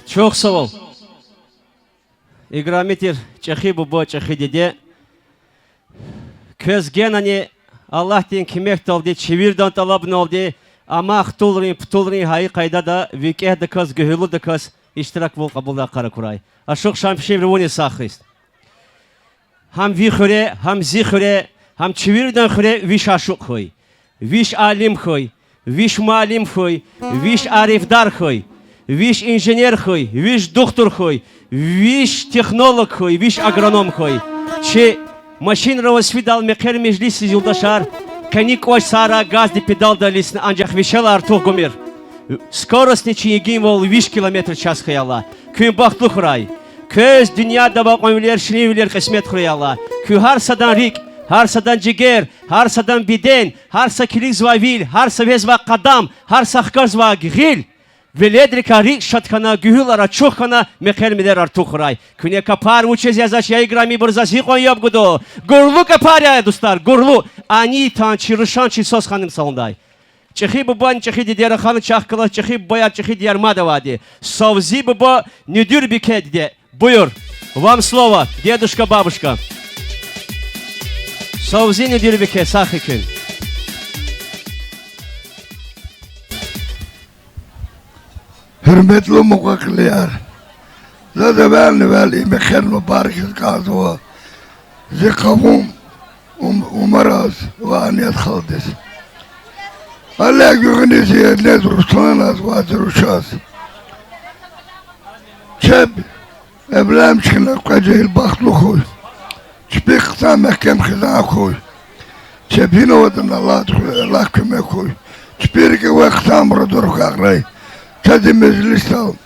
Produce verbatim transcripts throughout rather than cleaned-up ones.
Чухсагъул. Играми тир чӀехи буба, чӀехи диде. Квез генани Аллагьдин куьмекдалди, чи виридан тӀалабуналди, амай хтулрин, птулрин гьа и къайдада викӀегьдаказ, гуьгьуьллудаказ иштираквал кьабулдай йикъар акурай. Ашукь Шамшиевич, вуни сагъ хьухь. Гьам ви хуьре, гьам зи хуьре, гьам чи виридан хуьре виш ашукь хьуй, виш алим хьуй, виш муаллим хьуй, виш арифдар хьуй, виш инженер хьуй, виш духтур хьуй, виш технолог хьуй, виш агроном хьуй. Чи машинра аваз фидайла мехъер-межлисдиз, юлдашар, къени кӀвач сагърай, газдин педалдал илисна, анжах вишелай артух гумир. Скоростни чи йигинвал виш километр в час хьайила. Куьн бахтлу хьурай. Квез дуьньяда авай кьванвилер, ширинвилер кьисмет хьурай, я Аллагь. Куь гьар садан рикӀ, гьар садан жигер, гьар садан беден, гьар са килигзавай вил, гьар са вегьезвай къадам, гьар са хкажзавай гъил веледрикай рикӀ шад хьана, гуьгьуьлар ачух хьана, мехъер-мелер артух хьурай. Куьне капар вучиз язавач, я играмибур, заз гьикьван яб гуда? Гурлу капар я, дустар, гурлу. Ани тан чи рушан, чи свас ханум салундай. ЧӀехи бубани чӀехи диде рахана чахъ галаз, чӀехи бубаяр, чӀехи дидеяр мад авайди. Савзи буба, Нуьдуьрбике диде. Буюр, вам слово, дедушка, бабушка. Савзи, Нуьдуьрбике, сагъ хьуй куьн. Гьуьрметлу мукьва-кьилияр, заз эвелни-эвел и мехъер мубаракиз кӀанзава зи къавум Ум-, Умараз ва Анет халкьдиз. Аллагьди гуьгъуьниз иернез Русланаз ва зи рушаз. Чеб эвленмиш хьана кьве жегьил бахтлу хьуй. Чпихъ хъсан мягькем хизан хьуй. Чеб гьинаватӀани Аллагьди, Аллагьди куьмек хьуй. Чпи рикӀивай хъсан мурадар хьухь, Агърай. Чаз и межлисдал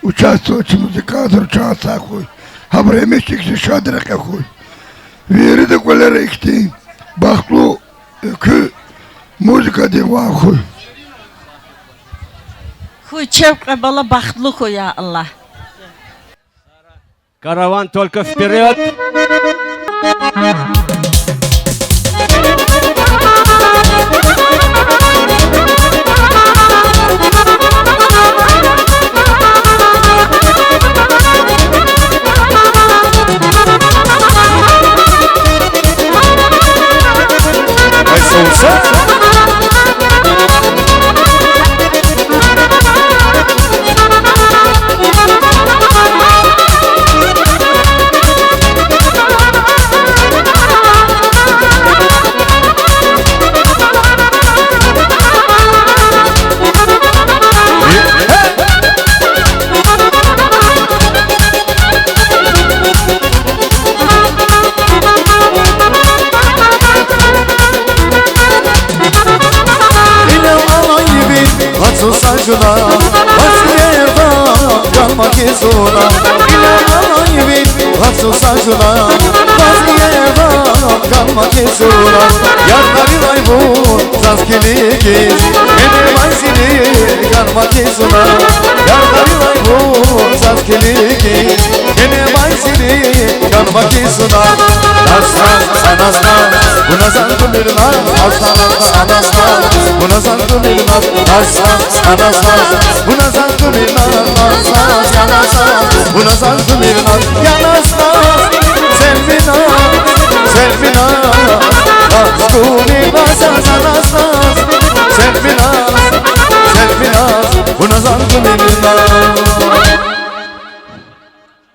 участвовать авачир музыкантар чан сагъ хьуй. Гьабур гьамиша ихьтин шад рекье хьуй. Вирида кӀвалера ихьтин бахтлу экуь музыкадин ван хьуй. Хьуй, чеб кьве бала бахтлу хьуй, я Аллагь. Караван только вперёд!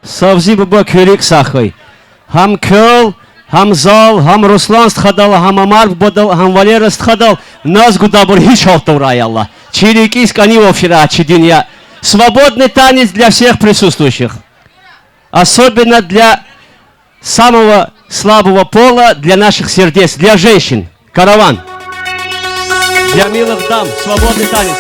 Савзи буба, куь рикӀ сагъ хьуй. Гьам квел, гьам зал, гьам Руслан стхадал, гьам Амар бубадал, гьам Валера стхадал наз гудайбур гьич гьалт тавурай, я Аллагь. Чи рикӀиз кӀанивал фирай чи дуьнья. Свободный танец для всех присутствующих. Особенно для самого слабого пола, для наших сердец, для женщин. Караван. Для милых дам. Свободный танец.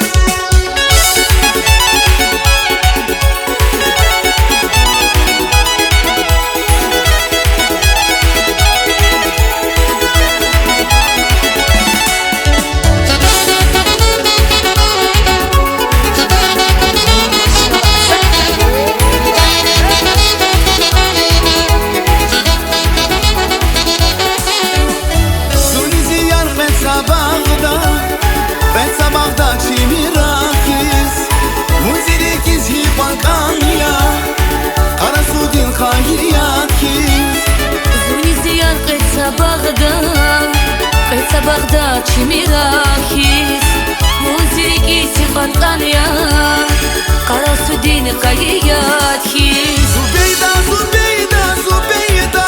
Багъда чи миракиз, вун зи рикӀиз кьан-кьан я, къарасудин къайи яд хьиз. Зубейда, Зубейда, Зубейда.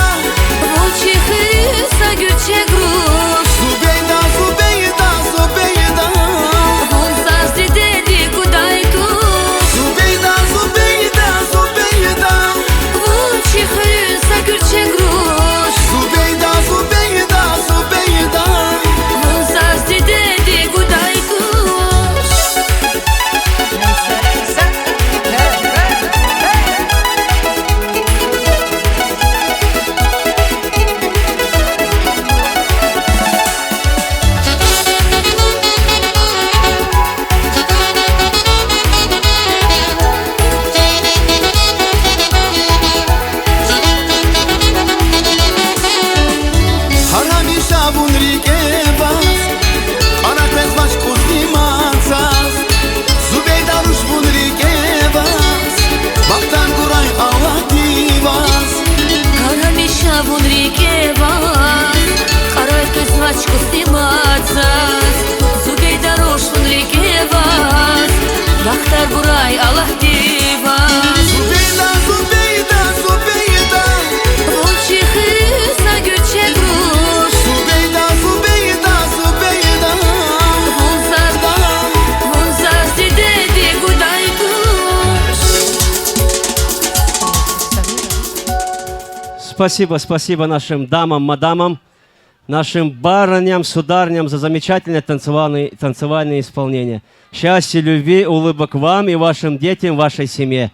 Вун чи хуьруьн са гуьрчег руш. Зубейда, Зубейда, Зубейда. Вун заз дидедик гудай туш. Зубейда, Зубейда, Зубейда. Вун чи хуьруьн са гуьрчег руш. Зубейда, Зубейда, Зубейда. Вун заз дидедик гудай туш. Гьар гьамиша вун рикӀе ваз, кьарай къвезвач кӀусни мад заз. Зубейда руш вун рикӀе ваз, бахтар гурай Аллагьди ваз. Гьар гьамиша вун рикӀе ваз, кьарай къвезвач кӀусни мад заз. Зубейда руш вун рикӀе ваз, бахтар гурай Аллагьди ваз. Зубейда, Зубейда, Зубейда. Вун чи хуьруьн са гуьрчег руш. Зубейда, Зубейда, Зубейда. Вун заз, вун заз дидедик гудай туш. Спасибо, спасибо нашим дамам, мадамам, нашим барыням, сударыням за замечательное танцевальное, танцевальное исполнение. Счастья, любви, улыбок вам и вашим детям, вашей семье.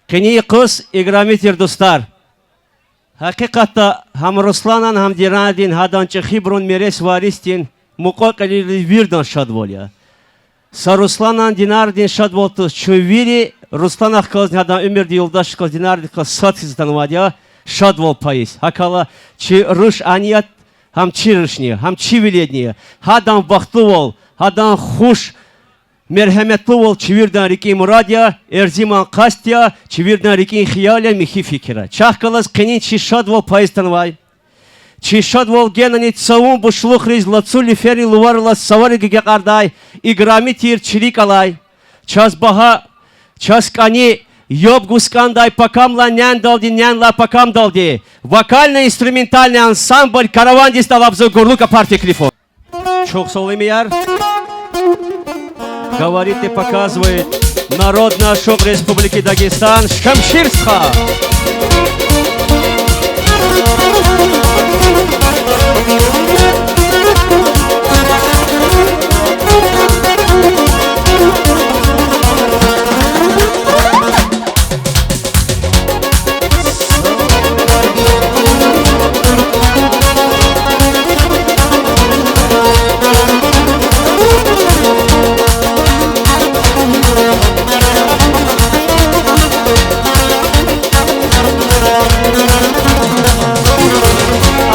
Къенин йикъуз, играми тир дустар. Гьакъикъатда, гьам Русланан, гьам Динардин, гьадан чӀехибурун, мирес-варисдин, мукьва-кьилийрин виридан шадвал я. Са Русланан, Динардин шадвал туш, чун вири Русланахъ галазни, гьадан уьмуьрдин юлдашдихъ галаз, Динардихъ галаз сад хьиз атанвайди я шадвал пайиз. ГьакӀ хьайила, чи руш Аният гьам чи рушни я, гьам чи веледни я. Гьадан бахтлувал, гьадан хуш, мергьеметлувал чи виридан рикӀин мурад я, эрзиман къаст я, чи виридан рикӀин хиял я, михьи фикир я. Чахъ галаз къенин чи шадвал пайиз атанвай, чи шадвал генани цавун бушлухриз, лацу лиферин лувар алаз цавариз гекъардай, играми тир чи рикӀ алай, чаз багьа, чаз кӀани, яб гуз кӀандай пакамлай няналди, няналай пакамдалди вокально-инструментальный ансамбль Каравандиз тӀалабзава гурлу капар, теклифун. Чухсагъул, имияр. Говорит и показывает народный ашукь Республики Дагестан Шамшир стха.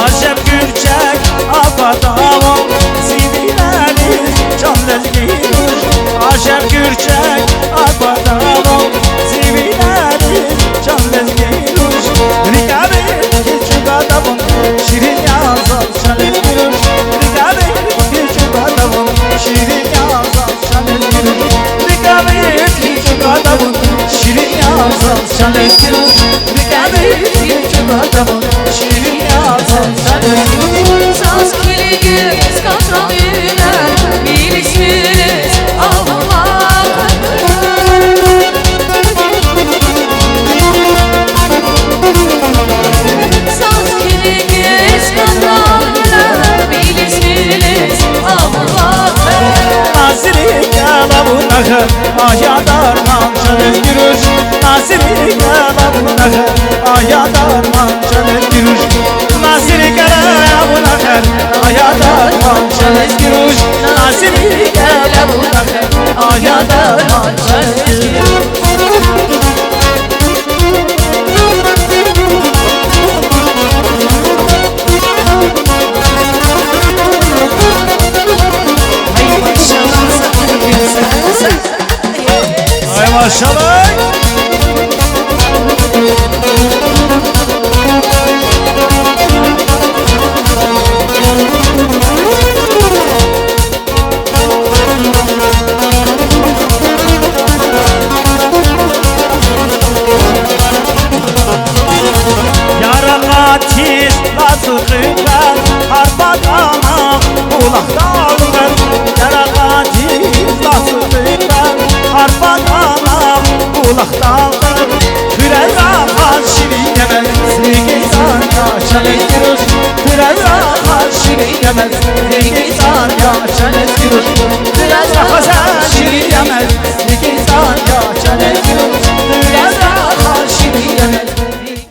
Ажеб гуьрчег аквадайвал, зи винериз чан лезги руш. Ажеб гуьрчег аквадайвал, зи винериз чан лезги руш. РикӀ авайди чӀугвада вун, ширин я заз чан лезги руш. РикӀ авайди чӀугвада вун, ширин я заз чан лезги руш. РикӀ авайди чӀугвада вун, ширин я заз чан лезги руш. РикӀ авайди чӀугвада вун, ширин я заз чан лезги руш. Заз килигиз катран вилер, вилиз-вилиз авур лагьай. Заз килигиз катран вилер, вилиз-вилиз авур лагьай. Назири гел авур лагьай, ая дарман чан лезги руш. Назири гел авур лагьай, ая дарман чан лезги руш. Назири гел авур лагьай, ая дарман чан лезги руш. Назири гел авур лагьай, ая дарман чан лезги руш. Ай, машаллагь! Булахдал гъаз, ярагъадиз лацу къекъвез, арпа дана булахдал гъаз, хуьрера гъаз ширин емез, сивигизан яшамиш туш, хуьрера гъаз ширин емез.